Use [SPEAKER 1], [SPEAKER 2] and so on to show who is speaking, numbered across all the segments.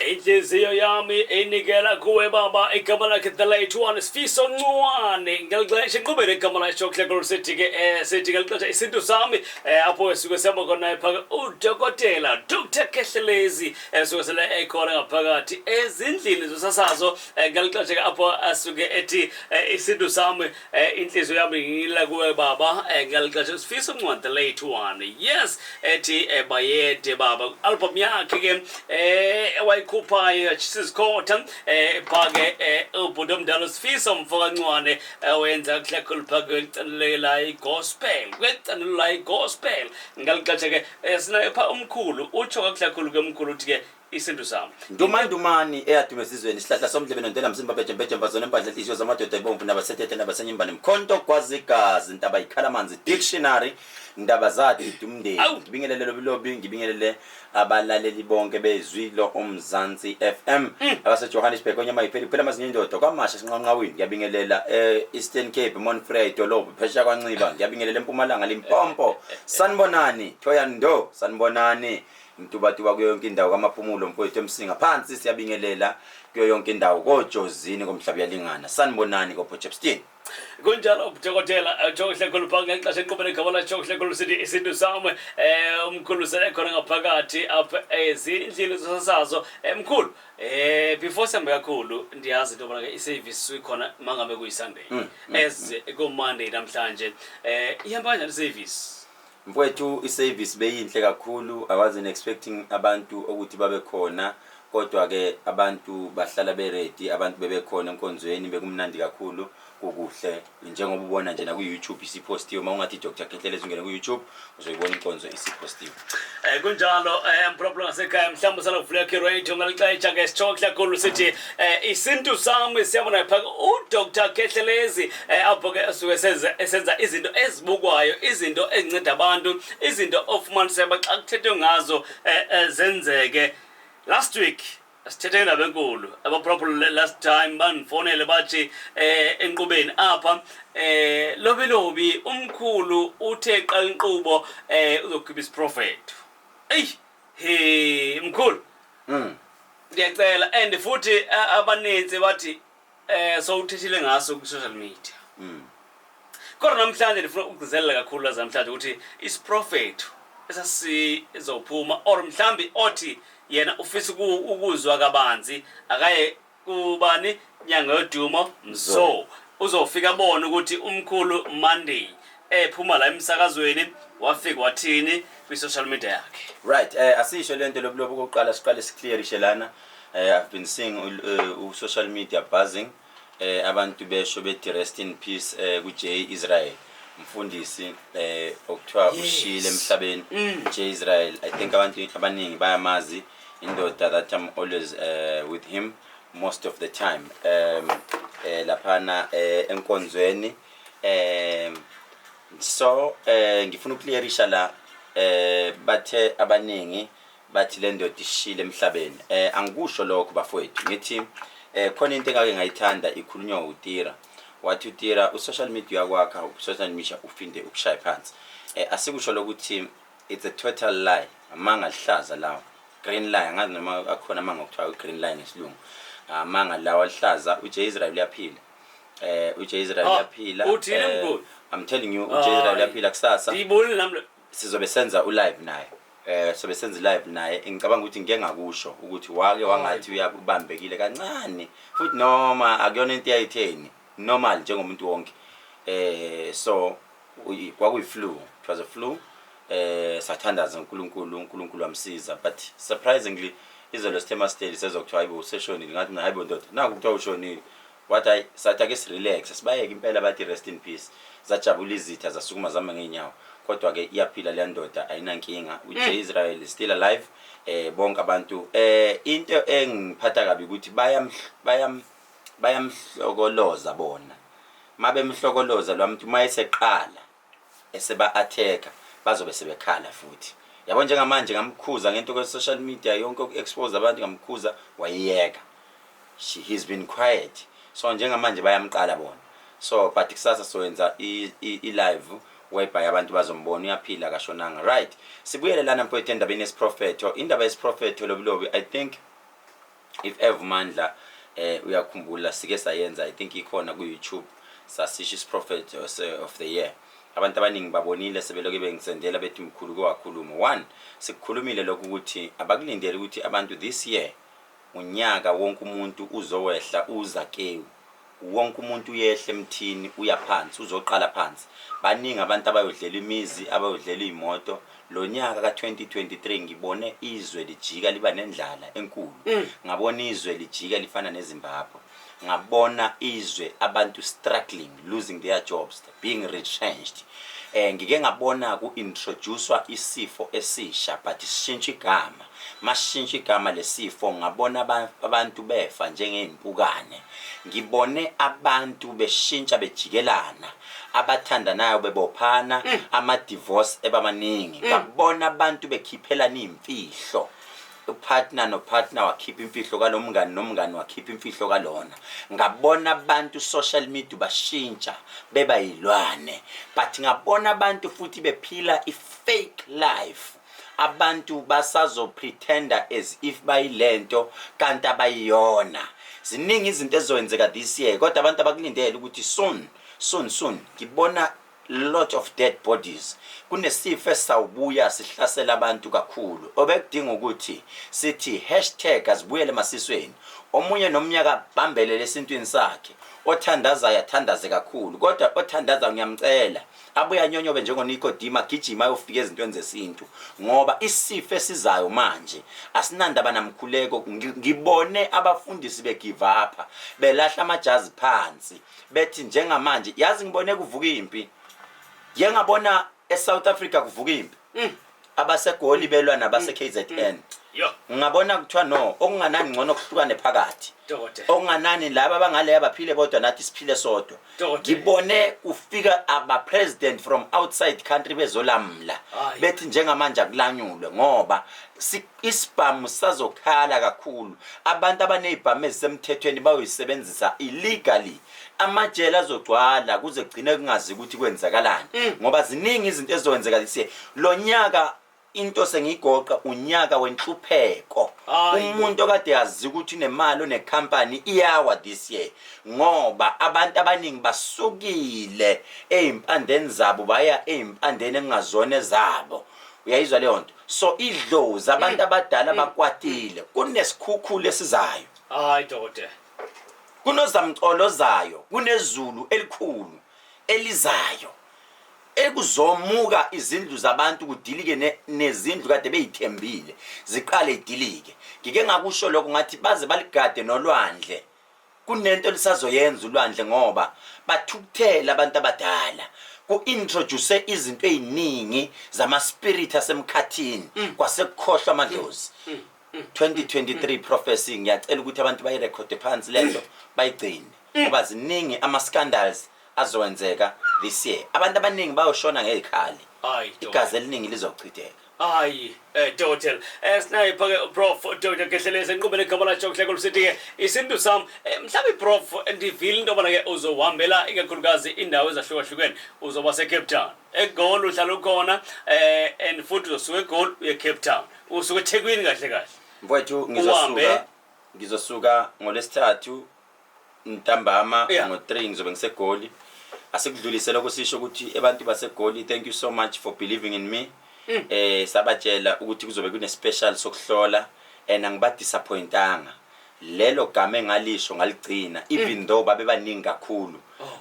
[SPEAKER 1] Inhliziyo yami inikela kuwe baba. Igama lakhe the late one, Sifiso Ncwane. Ngelixesha iqhubele igama lakhe Hlekolo, sithi ke sithi ngelixesha isintu sami, apho suke sihamba khona phaka udokotela Dr Khehlelezi, suke sele ekhona ngaphakathi ezindlini zosasazo, ngelixesha ke apho asuke ethi isintu sami, inhliziyo yami ngila kuwe baba, ngelixesha Sifiso Ncwane the late one, yes, ethi bayede baba, album yakhe ke ewayikhuphayo sizikhotha, phake ubhuti omdala Sifiso mfokaNcwane, wenza kuhle kakhulu pha kwecanelo la igospel, kwecanelo la igospel. Ngalixesha ke sinaye pha umkhulu, utsho kakuhle kakhulu ke umkhulu, uthi ke isintu sami.
[SPEAKER 2] Ndumandumani eyaduma esizweni, isihlahla somdlebe nontela mzimba, bhejembheje mfazona, empahla enhliziyo zamadoda ibomvu, nabasethethe nabasenyimbane, mkhonto gwazigazi, ntaba ikhala amanzi, dictionary, ndaba zathi dumndeni.
[SPEAKER 1] Awu!
[SPEAKER 2] Ngibingelele lobilobi, ngibingelele abalaleli bonke bezwi lo uMzansi FM abaseJohannesburg, onyama yipheli kuphela amazinyo indoda kwamasha sinqanqawini. Ngiyabingelela e-Eastern Cape, Mount Frere idolobha, phesheya kwaNciba. Ngiyabingelela eMpumalanga, Limpopo, sanibonani. Thoyando, sanibonani. Mtubatuba kuyo yonke indawo, kamaphumulo mfowethu, eMsinga phansi siyabingelela kuyo yonke indawo, koJozini, komhlaba uyalingana, sanibonani koPort Shepstone.
[SPEAKER 1] Kunjalo dokotela Jokuhle pha ngexesha enkqubeni igama la Jokuhle, sithi isintu sami, umkhulu sele khona ngaphakathi apha ezindlini zosasazo. Mkhulu, before sihambe kakhulu, ndiyazi into yobana ke iservice ikhona mangabe kuyiSunday, as ku-Monday namhlanje, ihamba kanjani iservice?
[SPEAKER 2] Mfowethu, iservice beyinhle kakhulu. I wasn't expecting abantu ukuthi babe khona, kodwa ke abantu bahlala beready, abantu bebekhona enkonzweni, bekumnandi kakhulu, kukuhle njengoba ubona nje naku-YouTube isiphostiwe. Uma ungathi Dr Khehlelezi ungene ku-YouTube, uzoyibona inkonzo isiphostiwe.
[SPEAKER 1] Kunjalo, mphulaphula ngasekhaya, mhlawumbe usala kuvula yakho iradio ngalixesha ke sitsho kakhulu sithi isintu sami, siyabona phaka uDr Khehlelezi, apho ke asuke esenza izinto ezibukwayo, izinto ezinceda abantu, izinto ofumaniseka uba xa kuthethwe ngazo zenzeke. Last week sithethe indaba enkulu, abaphulaphula last time bandifowunele bathi enkqubeni apha, lobilobi, umkhulu uthe qala inkqubo uzokhipha isiprofetho. Eyi he, mkhulu, ndiyacela, and futhi abaninzi bathi sowuthethile ngaso kwi-social media, kodwa namhlanje ndifuna ukugcizelela kakhulu lazi namhlanje ukuthi isiprofetho esasizophuma, or mhlambi othi yena ufisa ukuzwa kabanzi, akaye kubani, Nyanga Yodumo Mzo, uzofika abone ukuthi umkhulu Monday ephuma la emsakazweni wafika wathini kwi-social media yakhe.
[SPEAKER 2] Right, asisho lento lobulobu. Kokuqala siqale siclearishe lana. I've been seeing u social media buzzing, abantu besho bethi rest in peace ku J Israel, mfundisi okuthiwa ushile emhlabeni. J Israel, I think abantu abaningi bayamazi, indoda that I'm always with him most of the time, laphana enkonzweni. So ngifuna ukuclearisha la. Bathe abaningi bathi le ndoda ishile emhlabeni. Angikusho lokho bafowethu. Ngithi khona into engake ngayithanda ikhulunywa uTira, wathi uTira u-social media uyakwakha, u-social media ufinde ukushaya phansi. Asikusho lokuthi it's a total lie, amanga alihlaza lawo, green lie. Angazi noma akhona amanga okuthiwa u-green lie ngesilungu, amanga lawo alihlaza. uJ Israel uyaphila, uJ Israel
[SPEAKER 1] Ah,
[SPEAKER 2] uyaphila.
[SPEAKER 1] Uthini, mkhulu?
[SPEAKER 2] I'm telling you, uJ Israel
[SPEAKER 1] Hayi.
[SPEAKER 2] uyaphila. Kusasa
[SPEAKER 1] Ndiyibonile nami
[SPEAKER 2] sizobe senza ulive naye, sobe senza live naye. Ngicabanga ukuthi ngike ngakusho ukuthi wake wangathi uyabambekile kancane futhi, noma akuyona into eyayitheni, normal njengomuntu wonke. So kwakuyi flu, it was a flu. Sathandaza uNkulunkulu, uNkulunkulu wamsiza. But surprisingly izolo sithe masiteli sezokuthiwa hayibo, useshonile. Ngathi mina, hayibo ndoda, naku kuthiwa ushonile. Wathi hayi, sathi ake sirelax, sibayeke impela. Bathi rest in peace, zajabula izitha, zasukuma zama ngeenyawo. Kodwa-ke iyaphila leya ndoda, ayinankinga. uJ Israel is still alive. Bonke abantu, into engiphatha kabi ukuthi bayam bayamhlokoloza bona. Mabemhlokoloza lo muntu, uma eseqala eseba-attack, bazobe sebekhala futhi, yabo. Njengamanje ngamkhuza ngento kwe-social media yonke uku-expose abantu, ngamkhuza wayiyeka. He's been quiet, so njengamanje bayamqala bona. So but kusasa soyenza i-live whereby abantu bazombona, uyaphila, akashonanga. Right, sibuyele lana mfowethu endabeni yesiprofetho. Indaba yesiprofetho lobulobi, I think If ever Mandla uyakhumbula, sike sayenza, I think ikhona ku YouTube, sasisho isiprophet of the year. Abantu abaningi babonile, sebeloke bengisendela bethi, "Mkhulu, kowakhuluma one." Sikukhulumile lokhu ukuthi abakulindele ukuthi abantu this year, unyaka wonke umuntu uzowehla uzakewu, wonke umuntu uyehla emthini, uya phansi, uzoqala phansi. Baningi abantu abayodlela imizi, abayodlela iy'moto lo nyaka ka-2023. Ngibone izwe lijika liba nendlala enkulu, ngabona izwe lijika lifana neZimbabwe, ngabona izwe abantu struggling, losing their jobs, being retrenched. Ngike ngabona ku-introducewa isifo esisha, but sishintsha igama. Masishintsha igama lesifo, ngabona abantu befa njengey'mpukane. Ngibone abantu beshintsha, bejikelana, abathandanayo bebophana, ama-divorce ebamaningi. Ngabona abantu bekhiphelana iy'mfihlo, upartner nopartner wakhipha imfihlo kalo mngani, nomngani wakhipha imfihlo kalona. Ngabona abantu social media bashintsha beba yilwane, but ngabona abantu futhi bephila i-fake life. Abantu basazopretenda as if bayilento kanti abayiyona. Ziningi izinto ezizokwenzeka this year, kodwa abantu abakulindele ukuthi soon, soon, soon ngibona lot of dead bodies. Kunesifo esawubuya sihlasela abantu kakhulu, obekudinga ukuthi sithi #azibuyele emasisweni, omunye nomnyaka bambelele esintwini sakhe, othandazayo athandaze kakhulu. Kodwa othandaza, ngiyamcela abuye anyonyobe njengoNikodima, agijima ayofika ezintweni zesintu, ngoba isifo esizayo manje asinandaba namkhuleko. Ngibone abafundisi begive up, belahla amajazi phansi, bethi njengamanje, yazi, ngibone kuvuka impi. Ngike ngabona eSouth Africa kuvuka impi, abaseGoli belwa nabase KZN.
[SPEAKER 1] Yo.
[SPEAKER 2] Ngabona kuthiwa no, okunganani ngcono kuhlukane phakathi,
[SPEAKER 1] Dokotela.
[SPEAKER 2] okunganani laba abangale abaphile bodwa, nathi siphile sodwa.
[SPEAKER 1] Dokotela.
[SPEAKER 2] Ngibone kufika aba-president from outside country bezolamla,
[SPEAKER 1] Hayi.
[SPEAKER 2] bethi njengamanje akulanyulwe ngoba isibhamu sazokhala kakhulu. Abantu abaney'bhamu ezisemthethweni bayoyisebenzisa illegally, amajele azogcwala kuze kugcine kungazi ukuthi kwenzakalani, ngoba ziningi izinto ezizokwenzeka this year, lo nyaka. Into sengiyigoqa, unyaka wenhlupheko.
[SPEAKER 1] Hayi.
[SPEAKER 2] Umuntu okade yazi ukuthi unemali, unekhampani, iyawa this year, ngoba abantu abaningi basukile ey'mpandeni zabo baya ey'mpandeni ekungazona ezabo. Uyayizwa leyo nto? So idlozi, abantu abadala bakwatile, kunesikhukhula esizayo.
[SPEAKER 1] Hayi, dokotela.
[SPEAKER 2] Kunozamcolo ozayo, kunezulu elikhulu elizayo ekuzomuka izindlu zabantu, kudilike nezindlu kade beyithembile, ziqale idilike. Ngike ngakusho lokho, ngathi baze baligade nolwandle, kunento elisazoyenza ulwandle, ngoba bathukuthela abantu abadala. Ku-introduce izinto ey'ningi zama-spirit asemkhathini, kwasekukhohlwa amadlozi. 2023 prophecy, ngiyacela ukuthi abantu bayirekhode phansi lento, bayigcine, ngoba ziningi ama-scandals azowenzeka this year. Abantu abaningi bayoshona ngey'khali.
[SPEAKER 1] Hayi, dokotela.
[SPEAKER 2] Igazi eliningi lizochitheka.
[SPEAKER 1] Hayi, dokotela, sinaye pha ke Prof Dr Khehlelezi enqubeni igama lakhe kuhleko lusithi ke isintu sam. Mhlawumbe Prof, ndivile into yobana ke uzohambela ikakhulukazi indawo ezahlukahlukene, uzoba se-Cape Town, eGoli uhlala ukhona, and futhi uzosuka eGoli uye Cape Town, usuka eThekwini kahle kahle.
[SPEAKER 2] Mfowethu,
[SPEAKER 1] Uhambe.
[SPEAKER 2] ngizosuka ngolwesithathu ntambama. Ngo-3 ngizobe ngiseGoli. Asikudlulise lokho, sisho ukuthi abantu baseGoli, thank you so much for believing in me. Sabatshela ukuthi kuzobe kune special sokuhlola, and angibadisappointanga. Lelo gama engalisho ngaligcina, even though babe baningi kakhulu,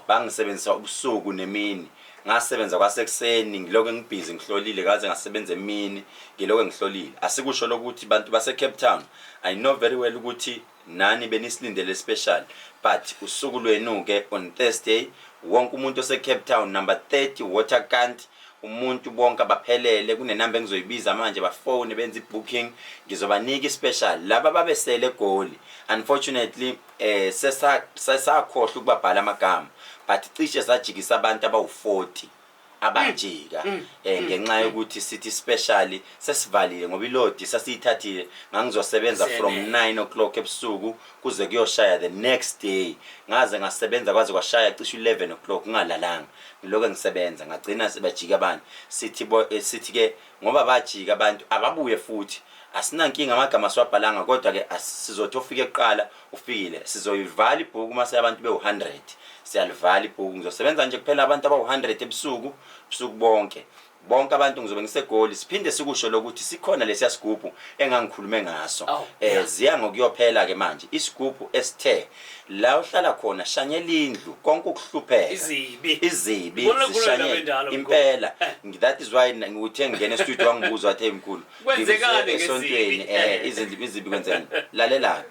[SPEAKER 2] bangisebenzisa ubusuku nemini. Ngasebenza kwasekuseni, ngilokhu ngibhizi ngihlolile, kaze ngasebenza emini ngilokhu ngihlolile. Asikusho lokuthi bantu base Cape Town, I know very well ukuthi nani benisilindele special, but usuku lwenu ke on Thursday. Wonke umuntu ose Cape Town, number 30 Waterkant, umuntu bonke abaphelele, kunenamba engizoyibiza manje, bafone benze ibooking, ngizobanika ispecial. Laba babesele eGoli, unfortunately sesakhohlwa ukubabhala amagama, but cishe sajikisa abantu abawu40. Abajika ngenxa yokuthi sithi specially sesivalile ngoba ilodi sasiyithathile, ngangizosebenza from 9 o'clock ebusuku kuze kuyoshaya the next day. Ngaze ngasebenza kwaze kwashaya cishe 11 o'clock ngingalalanga, ngilokhu ngisebenza. Ngagcina sebajika abantu. Sithi bo sithi ke ngoba bajika abantu, ababuye futhi, asinankinga. Amagama siwabhalanga, kodwa ke sizothi ofike kuqala ufikile. Sizoyivala ibhuku mase abantu bewu-100, siyalivala ibhuku. Ngizosebenza nje kuphela abantu abawu-100 ebusuku, busuku bonke, bonke abantu ngizobe ngiseGoli. Siphinde sikusho lokuthi sikhona lesiya sigubhu engangikhulume ngaso. Ziya ngokuyophela ke manje isigubhu esithe la uhlala khona shanyela indlu konke ukuhlupheka.
[SPEAKER 1] Izibi.
[SPEAKER 2] Izibi.
[SPEAKER 1] Ubona kukhulunywa indaba
[SPEAKER 2] zishanyela
[SPEAKER 1] endala, mkhulu.
[SPEAKER 2] Impela. That is why nguthe ngingena e-studio wangibuza wathi, "Hey mkhulu,
[SPEAKER 1] Kwenzekani
[SPEAKER 2] ngibuze esontweni
[SPEAKER 1] ngezibi?"
[SPEAKER 2] Izibi kwenzekani?" Lalela,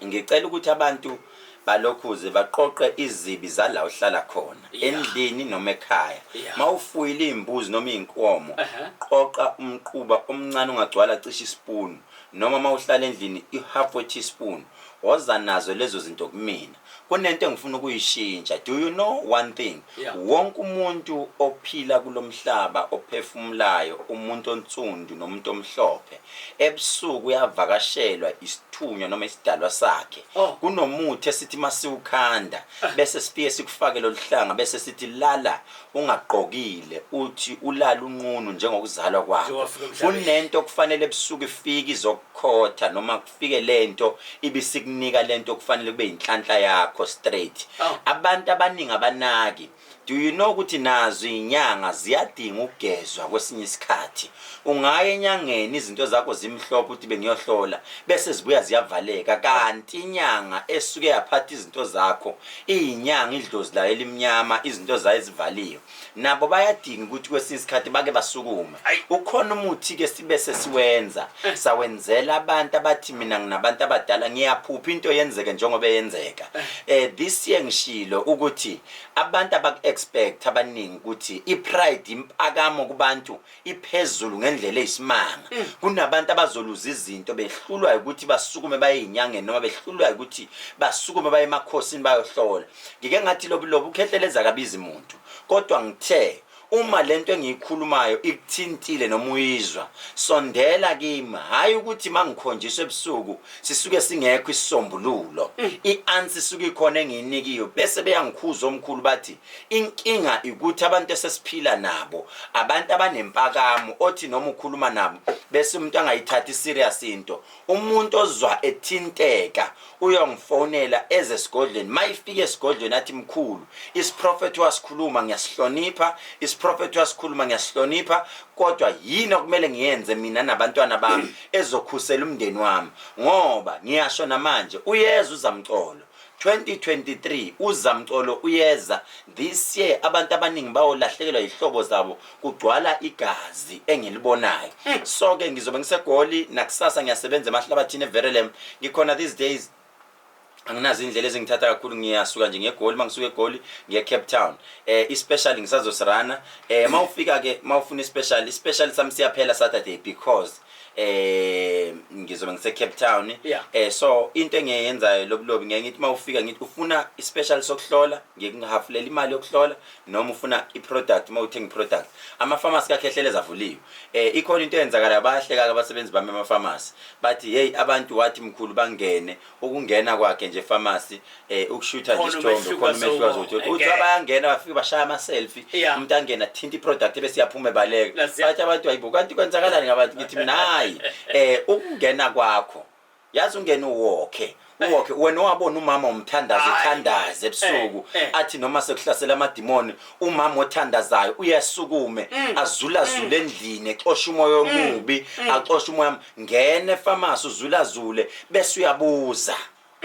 [SPEAKER 2] ngicela ukuthi abantu balokhuze baqoqe izibi zala uhlala khona, endlini noma ekhaya. Mawufuyile imbuzi noma inkomo, qoqa umquba omncane ongagcwala cishe ispoon, noma mawuhlala endlini i-half a teaspoon. Woza nazo lezo zinto kumina. Kunento engifuna ukuyishintsha. Do you know one thing? Wonke umuntu ophila kulomhlaba, ophefumulayo, umuntu onsundu nomuntu omhlophe, ebusuku uyavakashelwa isithunywa noma isidalwa sakhe. Kunomuthi esithi masiwukhanda bese sifike sikufake loluhlanga, bese sithi lala ungagqokile, uthi ulala unqunu njengokuzalwa kwakho.
[SPEAKER 1] Njengoba ufika emhlabeni.
[SPEAKER 2] Kunento kufanele ebusuku ifike izokukhotha, noma kufike lento ibisikunika lento kufanele kube inhlanhla yakho straight. Abantu abaningi abanaki. Do you know ukuthi nazo inyanga ziyadinga ukugezwa kwesinye isikhathi? Ungaya enyangeni, izinto zakho zimhlophe, uthi bengiyohlola, bese zibuya ziyavaleka, kanti inyanga esuke yaphatha izinto zakho iyinyanga idlozi layo elimnyama, izinto zayo ezivaliwe. Nabo bayadinga ukuthi kwesinye isikhathi bake basukume. Ukhona umuthi ke sibe sesiwenza, sawenzela abantu abathi mina nginabantu abadala, ngiyaphupha into yenzeke njengoba yenzeka. This year ngishilo ukuthi abantu abaku-expect abaningi ukuthi i-pride, impakamo kubantu iphezulu ngendlela eyisimanga. Kunabantu abazoluza izinto behlulwa ukuthi basukume baye eyinyangeni, noma behlulwa ukuthi basukume baye emakhosini bayohlola. Ngike ngathi lobu lobu uKhehleleza akabizi muntu, kodwa ngithe uma lento engiyikhulumayo ikuthintile noma uyizwa, sondela kimi. Hayi ukuthi mangikhonjiswa ebusuku sisuke singekho isisombululo, i-answer isuke ikhona engiyinikiwe, bese beyangikhuza omkhulu bathi inkinga ukuthi abantu esesiphila nabo, abantu abanempakamo othi noma ukhuluma nabo bese umuntu angayithathi serious into. Umuntu ozwa ethinteka uyongifonela eze esigodlweni. Mayifika esigodlweni athi, "Mkhulu, isiprofethi wasikhuluma ngiyasihlonipha, isiprofethi wasikhuluma ngiyasihlonipha, kodwa yini okumele ngiyenze mina nabantwana bami ezokhusela umndeni wami?" Ngoba ngiyasho namanje, uyeza uzamcolo 2023, uzamcolo uyeza this year. Abantu abaningi bayolahlekelwa ihlobo zabo, kugcwala igazi engilibonayo. So ke ngizobe ngiseGoli nakusasa, ngiyasebenza eMahlabathini eVerelem. Ngikhona these days, anginazo indlela ezingithatha kakhulu, ngiyasuka nje ngeGoli. Mangisuka eGoli ngiye Cape Town. Especially ngisazosirana. Mawufika ke, mawufuna i-special, i-special sami siyaphela Saturday because ngizobe ngise Cape Town. So into engiyenzayo lobulobi, ngeke ngithi mawufika ngithi ufuna i-special sokuhlola, ngeke ngihafulela imali yokuhlola, noma ufuna i-product, mawuthenga i-product, ama-pharmacy kaKhehleleza avuliwe. Ikhona into eyenzakalayo, bayahleka abasebenzi bami ema-pharmacy, bathi hey, abantu wathi mkhulu bangene, ukungena kwakhe nje pharmacy ukushutha nje
[SPEAKER 1] Khona
[SPEAKER 2] isithombe,
[SPEAKER 1] umehluko
[SPEAKER 2] khona umehluko
[SPEAKER 1] azowubona.
[SPEAKER 2] azothi uthi abayangena bafike bashaya ama-selfie, umuntu angena thinta i-product bese yaphuma ebaleka. Bathi abantu, "Hayibo, kanti kwenzakalani ngabantu?" Ngithi mina, hayi, ukungena kwakho, yazi ungena uwokhe uwokhe wena, wabona umama umthandazo ethandaza ebusuku, athi noma sekuhlasela amadimoni, umama othandazayo uyasukume azulazule endlini, exosha umoya omubi, axosha umoya. Ngene efamasi uzulazule bese uyabuza,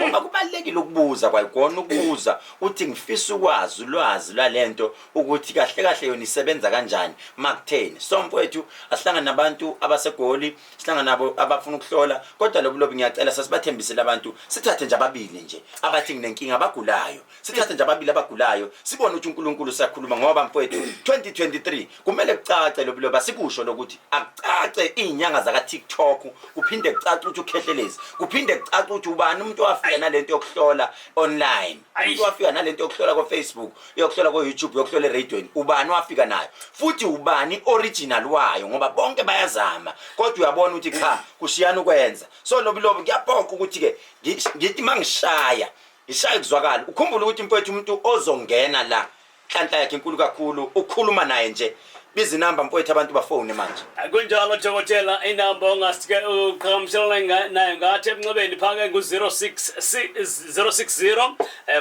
[SPEAKER 2] ngoba kubalulekile ukubuza kwayikona ukubuza, uthi ngifisa ukwazi ulwazi lwalento ukuthi kahle kahle yona isebenza kanjani, makutheni. So mfowethu, asihlangane nabantu abaseGoli, sihlangane nabo abafuna ukuhlola, kodwa lobu lobu ngiyacela, sasibathembisile abantu, sithathe nje ababili nje abathi nginenkinga, abagulayo, sithathe nje ababili abagulayo, sibone ukuthi uNkulunkulu usakhuluma. Ngoba mfowethu, 2023 kumele kucace lobu lobu, asikusho lokuthi akucace izinyanga zaka TikTok, kuphinde kucace ukuthi uKhehlelezi, kuphinde kucace ukuthi ubani umuntu owafika. wafika nalento yokuhlola online? Umuntu wafika nalento yokuhlola ko-Facebook, yokuhlola ko-YouTube, yokuhlola eradiweni, ubani wafika nayo futhi ubani original wayo? Ngoba bonke bayazama, kodwa uyabona ukuthi cha, kushiyana ukwenza. So lobilobi kuyaphoqa ukuthi-ke ngithi uma ngishaya ngishaya kuzwakala. Ukhumbule ukuthi mfowethu, umuntu ozongena la, nhlanhla yakhe inkulu kakhulu. Ukhuluma naye nje, biza inamba mfowethu, abantu bafone manje.
[SPEAKER 1] Kunjalo dokotela, inamba ongasike uqhagamshelana nayo ngathi emnxebeni phake ngu-060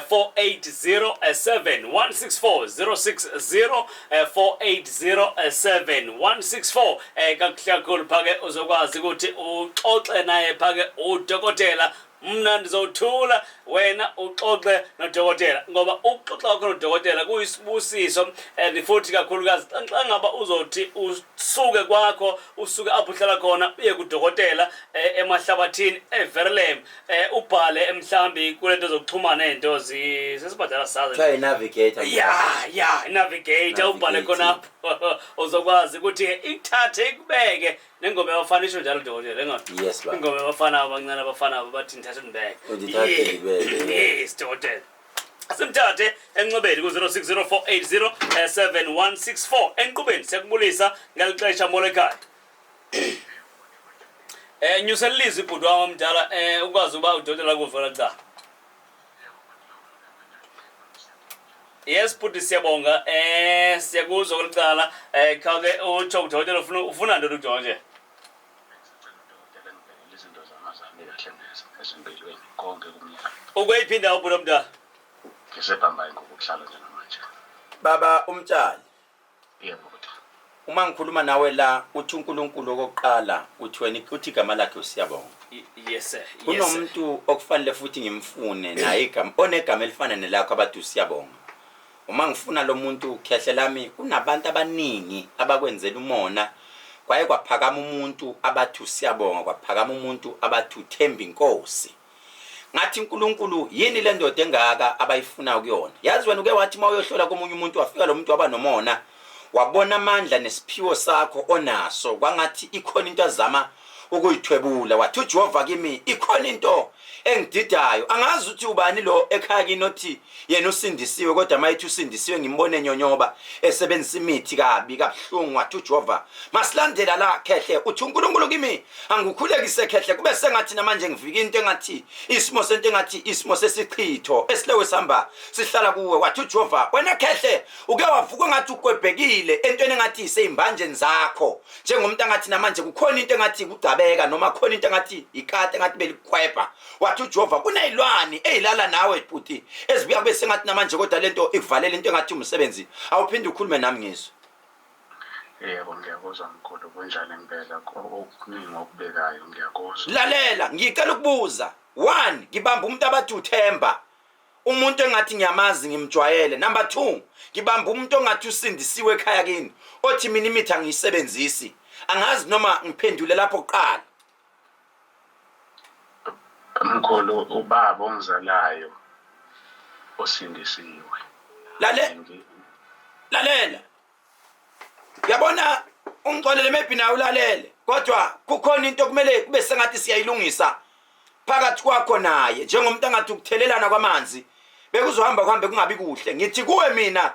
[SPEAKER 1] 480 7164, 060 480 7164. Kakuhle kakhulu phake uzokwazi ukuthi uxoxe naye phake udokotela. Mna ndizothula, wena uxoxe nodokotela, ngoba ukuxoxa kwakho nodokotela kuyisibusiso, and futhi kakhulukazi xa ngaba uzothi usuke kwakho, usuke apho uhlala khona, uye kudokotela eMahlabathini eVerlem, ubhale mhlambi kule nto zokuxhumana, ento sesibadala sazi.
[SPEAKER 2] Kuthiwa i-navigator.
[SPEAKER 1] Ya, i-navigator, ubhale khonapho, uzokwazi ukuthi ikuthathe ikubeke. Nengoma yabafana isho njalo dokotela, engona?
[SPEAKER 2] Yes, baba.
[SPEAKER 1] Ingoma yabafana abancane, abafana abo bathi ngithathe ndibeke.
[SPEAKER 2] Undithathe ndibeke.
[SPEAKER 1] Yes dokotela, simthathe eNcobeni ku-060 480 7164 eNqubeni. Siyakubulisa ngeli xesha, molo ekhaya. Nyusela ilizwi ibhuti wam omdala, ukwazi uba udokotela kuvela cha. Yes bhuti, siyabonga, siyakuzwa kulicala. Khawuke utsho kudokotela, ufuna ntoni kudokotela?
[SPEAKER 3] Dokotela, ngibhekele izinto zami azihambi kahle neze ezimpilweni, konke kumnyama.
[SPEAKER 1] Ukweyiphi indawo bhuti omdala?
[SPEAKER 3] NgiseBhambayi ngokuhlala njengamanje.
[SPEAKER 2] Baba umtshali.
[SPEAKER 3] Yebo bhuti.
[SPEAKER 2] Uma ngikhuluma nawe la, uthi uNkulunkulu okokuqala, uthi wena uthi igama lakhe uSiyabonga.
[SPEAKER 1] Yes sir, yes sir.
[SPEAKER 2] Kunomuntu okufanele futhi ngimfune naye, igama onegama elifana nelakho, abathi uSiyabonga. Uma ngifuna lo muntu, khehle lami, kunabantu abaningi abakwenzela umona. Kwaye kwaphakama umuntu abathi uSiyabonga, kwaphakama umuntu abathi uThemba Inkosi. Ngathi uNkulunkulu, yini le ndoda engaka abayifuna kuyona? Yazi wena uke wathi uma uyohlola komunye umuntu, wafika lo muntu waba nomona, wabona amandla nesiphiwo sakho onaso, kwangathi ikhona into azama ukuyithwebula. Wathi uJehova kimi, ikhona into engididayo, angazi ukuthi ubani lo ekhaya kini othi yena usindisiwe, kodwa mayethi usindisiwe ngimbone nyonyoba esebenzisa imithi kabi kabuhlungu. Wathi uJehova masilandela la khehle, uthi uNkulunkulu kimi angikukhulekise khehle, kube sengathi namanje ngifika into engathi isimo sento engathi isimo sesichitho esilewe sihamba sihlala kuwe. Wathi uJehova wena khehle uke wavuka ngathi ukwebhekile entweni engathi iseyimbanjeni zakho, njengomuntu angathi namanje kukhona into engathi kugcabeka noma khona into engathi ikati engathi belikhwebha. Wathi uJehova kuneyilwane eyilala nawe bhuti, ezibuya kube sengathi namanje, kodwa lento ikuvalela into engathi umsebenzi. Awuphinde ukhulume nami ngizwe.
[SPEAKER 3] Yebo, ngiyakuzwa mkhulu, kunjalo impela, okuningi okubekayo ngiyakuzwa.
[SPEAKER 2] Lalela, ngicela ukubuza. One, ngibamba umuntu abathi uThemba, umuntu engathi ngiyamazi, ngimjwayele. Number 2, ngibamba umuntu ongathi usindisiwe ekhaya kini, othi mina imithi angiyisebenzisi. Angazi noma ngiphendule lapho kuqala.
[SPEAKER 3] Mkhulu, ubaba ongizalayo osindisiwe.
[SPEAKER 2] Lalela, yabona, ungixolele, maybe nawe ulalele, kodwa kukhona into kumele kube sengathi siyayilungisa phakathi kwakho naye, njengomuntu angathi ukuthelelana kwamanzi bekuzohamba kuhambe kungabi kuhle. Ngithi kuwe mina,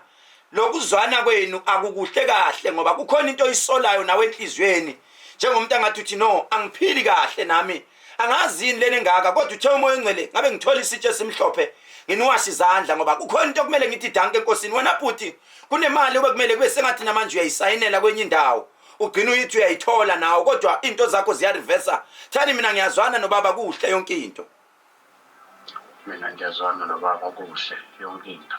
[SPEAKER 2] lokuzwana kwenu akukuhle kahle, ngoba kukhona into oyisolayo nawe enhliziyweni, njengomuntu angathi uthi no, angiphili kahle nami, angazi yini lena engaka. Kodwa uthe uMoya oNgcwele ngabe ngithola isitshe esimhlophe nginiwashe izandla, ngoba kukhona into okumele ngithi danke enkosini. Wena bhuti, kunemali obekumele kube sengathi namanje uyayisayinela kwenye indawo, ugcina uyithi uyayithola nawe, kodwa into zakho ziyarivesa. Thani mina ngiyazwana nobaba kuhle yonke into.
[SPEAKER 3] Mina ngiyazwana nobaba kuhle yonke into.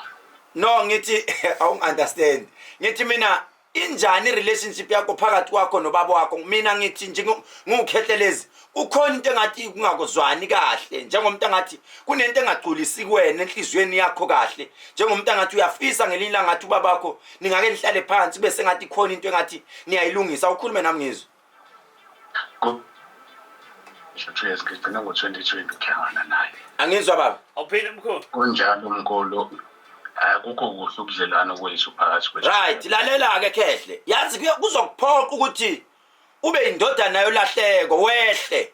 [SPEAKER 2] No, ngithi awungi-understand. Ngithi mina, injani i-relationship yakho phakathi kwakho nobaba wakho? Mina ngithi nje ngiwukhehlelezi, kukhona into engathi kungakuzwani kahle, njengomuntu angathi kunento engagculisi kuwena enhliziyweni yakho kahle, njengomuntu angathi uyafisa ngelinye ilanga ngathi ubabakho ningake nihlale phansi, kube sengathi khona into engathi niyayilungisa. Ukhulume nami ngizwe.
[SPEAKER 3] 2 years, ngigcina ngo-2020 ukuhlangana naye.
[SPEAKER 2] Angizwa baba.
[SPEAKER 1] Awuphinde mkhulu.
[SPEAKER 3] Kunjalo mkhulu, akukho kuhle ubudlelwano kwethu phakathi kwethu.
[SPEAKER 2] Right, lalela-ke khehle, yazi kuzokuphoqa ukuthi ube indodana yolahleko, wehle.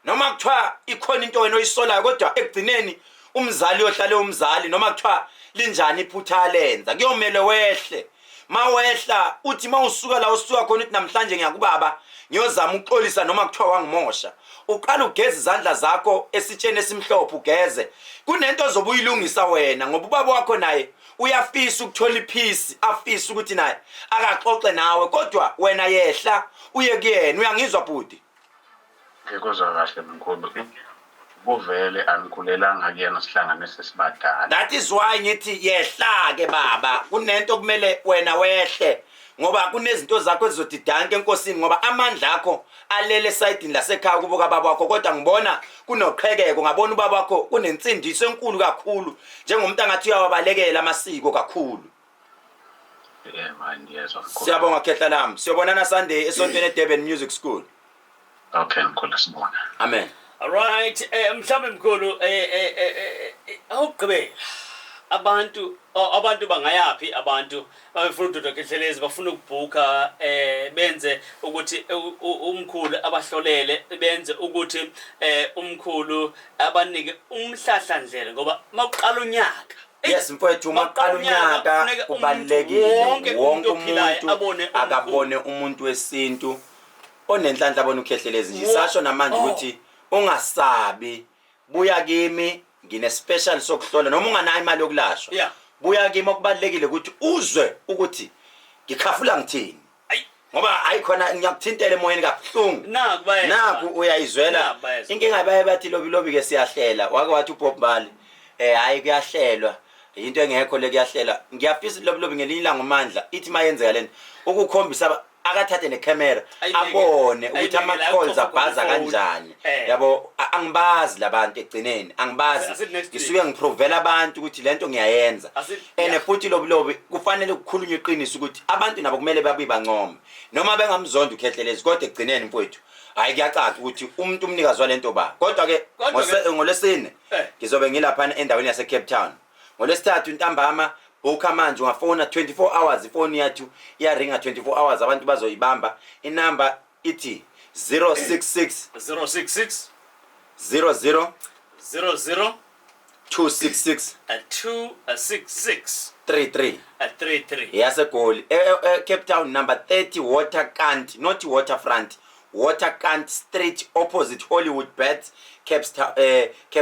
[SPEAKER 2] Noma kuthiwa ikhona into wena oyisolayo, kodwa ekugcineni umzali uyohlale umzali. Noma kuthiwa linjani iphutha alenza, kuyomele wehle. Mawehla uthi mawusuka la usuka khona, uthi namhlanje ngiyakubaba ngiyozama ukuxolisa, noma kuthiwa wangimosha. Uqala ugeze izandla zakho esitsheni esimhlophe, ugeze. Kunento ozobe uyilungisa wena, ngoba ubaba wakho naye uyafisa ukuthola iphisi, afisa ukuthi naye akaxoxe nawe, kodwa wena yehla uye kuyena. Uyangizwa, bhuti?
[SPEAKER 3] Ngikuzwa kahle, mkhulu. Kuvele angikhulelanga kuyena, sihlangane sesibadala.
[SPEAKER 2] That is why ngithi yehla ke, baba. Kunento kumele wena wehle, ngoba kunezinto zakho ezizothi danke enkosini, ngoba amandla akho alele esayidini lasekhaya kubo kababa wakho. Kodwa ngibona kunoqhekeko, ngabona ubaba wakho kunensindiso enkulu kakhulu, njengomuntu angathi uyawabalekela amasiko kakhulu.
[SPEAKER 3] Yebo, ngiyezwa, mkhulu.
[SPEAKER 2] Siyabonga, khehla lami. Siyobonana Sunday esontweni eDurban Music School.
[SPEAKER 3] Okay, mkhulu, sibona.
[SPEAKER 2] Amen.
[SPEAKER 1] Alright, mhlambe mkhulu, awugqibela abantu, abantu bangayapi? Abantu babefuna uDr Khehlelezi, bafuna ukubhuka, benze ukuthi umkhulu abahlolele, benze ukuthi umkhulu abanike umhlahlandlela, ngoba mawuqala unyaka.
[SPEAKER 2] Yes, mfowethu, uma kuqala unyaka
[SPEAKER 1] kufuneka umuntu
[SPEAKER 2] kubalulekile
[SPEAKER 1] wonke
[SPEAKER 2] wonke
[SPEAKER 1] umuntu ophilayo
[SPEAKER 2] umuntu
[SPEAKER 1] abone umkhulu.
[SPEAKER 2] Akabone umuntu wesintu onenhlanhla, abone uKhehlelezi nje. Sasho namanje ukuthi ungasabi, buya kimi, ngine special sokuhlola noma unganayo imali yokulashwa. Buya kimi, okubalulekile ukuthi uzwe ukuthi ngikhafula ngithini.
[SPEAKER 1] Ayi.
[SPEAKER 2] Ngoba hayi khona ngiyakuthintela emoyeni kabuhlungu.
[SPEAKER 1] Naku bayezwa.
[SPEAKER 2] Naku uyayizwela.
[SPEAKER 1] Naku bayezwa.
[SPEAKER 2] Inkinga, baye bathi lobi lobi ke siyahlela. Wake wathi uBob Marley, hayi, kuyahlelwa, into engekho le, kuyahlelwa. Ngiyafisa lobi lobi ngelinye ilanga uMandla ithi mayenzeka lento ukukhombisa akathathe necamera abone ukuthi
[SPEAKER 1] ayibeke la
[SPEAKER 2] ama-calls
[SPEAKER 1] kucofa khona
[SPEAKER 2] abhaza
[SPEAKER 1] ifoni.
[SPEAKER 2] kanjani. Yabo, angibazi labantu, ekugcineni angibazi.
[SPEAKER 1] Asithi next week.
[SPEAKER 2] Ngisuke ngiprovela abantu ukuthi lento ngiyayenza. And futhi lobi lobi kufanele kukhulunywe iqiniso ukuthi abantu nabo kumele babuye bancome noma bengamzonda uKhehlelezi, kodwa ekugcineni, mfowethu, hayi, kuyacaca ukuthi umuntu umnikazi walento ba. Kodwa ke
[SPEAKER 1] Kodwa
[SPEAKER 2] ngolwesine ngizobe ngilaphana endaweni yase Cape Town ngolwesithathu ntambama. Booka manje, ungafona 24 hours, ifoni yethu iyaringa 24 hours, abantu bazoyibamba. Inamba ithi 066
[SPEAKER 1] 066
[SPEAKER 2] 00
[SPEAKER 1] 00
[SPEAKER 2] 266
[SPEAKER 1] 266
[SPEAKER 2] 33.
[SPEAKER 1] 33.
[SPEAKER 2] YaseGoli, Cape Town, number 30 Waterkant, not Waterfront, Waterkant Street, opposite Hollywood Bets, Cape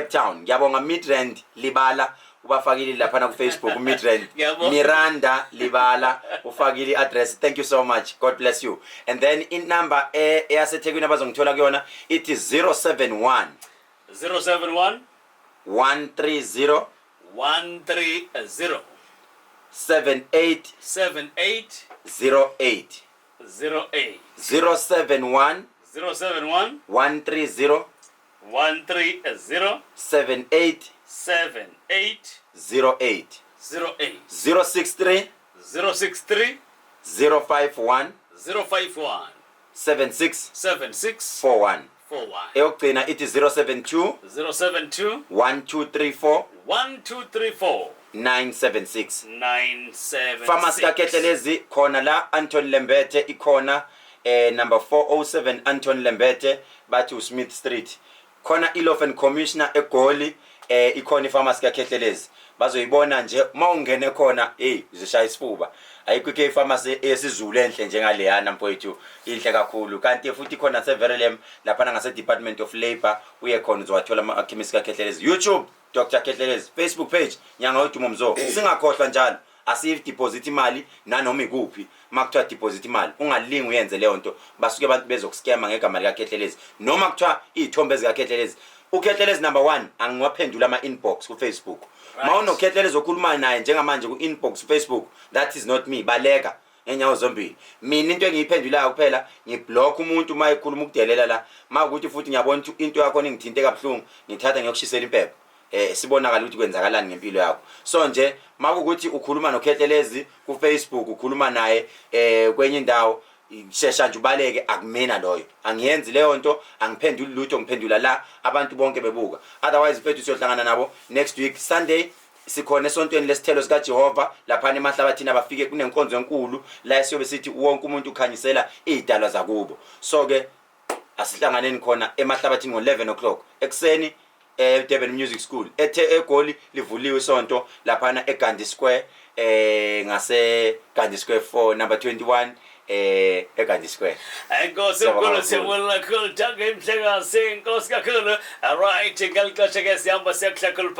[SPEAKER 2] Town. Ngiyabonga, Midrand Libala ubafakile laphana ku Facebook, Midrand.
[SPEAKER 1] Ngiyabonga.
[SPEAKER 2] Miranda Libala ufakile i-address. Thank you so much, God bless you. And then inumber eyaseThekwini abazongithola kuyona ithi 071
[SPEAKER 1] 071
[SPEAKER 2] 130
[SPEAKER 1] 130
[SPEAKER 2] 78
[SPEAKER 1] 78
[SPEAKER 2] 08.
[SPEAKER 1] 08.
[SPEAKER 2] 071
[SPEAKER 1] 071
[SPEAKER 2] 130
[SPEAKER 1] 130
[SPEAKER 2] 78
[SPEAKER 1] 78
[SPEAKER 2] 08.
[SPEAKER 1] 08.
[SPEAKER 2] 063
[SPEAKER 1] 063
[SPEAKER 2] 051
[SPEAKER 1] 051
[SPEAKER 2] 76
[SPEAKER 1] 76
[SPEAKER 2] 41.
[SPEAKER 1] 41.
[SPEAKER 2] Eyokugcina ithi 072
[SPEAKER 1] 072
[SPEAKER 2] 1234
[SPEAKER 1] 1234
[SPEAKER 2] 976.
[SPEAKER 1] 976.
[SPEAKER 2] Pharmacy kaKhehlelezi khona la Anton Lembete ikhona, number 407 Anton Lembete, bathi uSmith Street. Khona iLof and Commissioner eGoli, ikhona ipharmacy kaKhehlelezi, bazoyibona nje mawungene khona. Hey, uzishaya isifuba, ayikho ike ipharmacy esiZulu enhle njengaleyana, mfowethu, inhle kakhulu. Kanti futhi khona seVerulam laphana ngase Department of Labour, uye khona uzowathola ama-chemist kaKhehlelezi. YouTube, Dr Khehlelezi, Facebook page, Nyanga Yodumo Mzo. Singakhohlwa njalo, asiyideposit imali nanoma ikuphi. Uma kuthiwa deposit imali, ungalingi uyenze leyo nto. Basuke abantu bezokuskema ngegama likaKhehlelezi, noma kuthiwa iy'thombe zikaKhehlelezi. UKhehlelezi, number one, angiwaphendula ama-inbox kuFacebook. Ma unoKhehlelezi okhuluma naye njengamanje ku-inbox kuFacebook, that is not me, baleka ngenyawo zombili. Mina into engiyiphendulayo kuphela, ngiblock umuntu uma ekhuluma ukudelela la. Ma ukuthi futhi ngiyabona ukuthi into yakho ningithinte kabuhlungu, ngithatha ngiyokushisela impepho, sibonakala ukuthi kwenzakalani ngempilo yakho. So nje makukuthi ukhuluma noKhehlelezi kuFacebook, ukhuluma naye kwenye indawo, shesha nje ubaleke, akumina loyo, angiyenzi leyo nto, angiphenduli lutho, ngiphendula la abantu bonke bebuka. Otherwise, mfethu, siyohlangana nabo next week Sunday. Sikhona esontweni lesithelo sikaJehova laphana emahlabathini, abafike, kunenkonzo enkulu la esiyobe sithi wonke umuntu ukhanyisela iy'dalwa zakubo. So ke Asihlanganeni khona eMahlabathini ngo-11 o'clock ekuseni eDurban Music School. Ethe eGoli livuliwe isonto laphana eGandhi Square, ngase Gandhi Square 4, number 21, eGandhi Square.
[SPEAKER 1] Enkosi.
[SPEAKER 2] Siyabonga
[SPEAKER 1] Mkhulu.
[SPEAKER 2] kakhulu.
[SPEAKER 1] Siyabonga kakhulu, Dankie mhlekazi, enkosi kakhulu. Alright, ngeli xesha ke sihamba siyakuhlakhulu.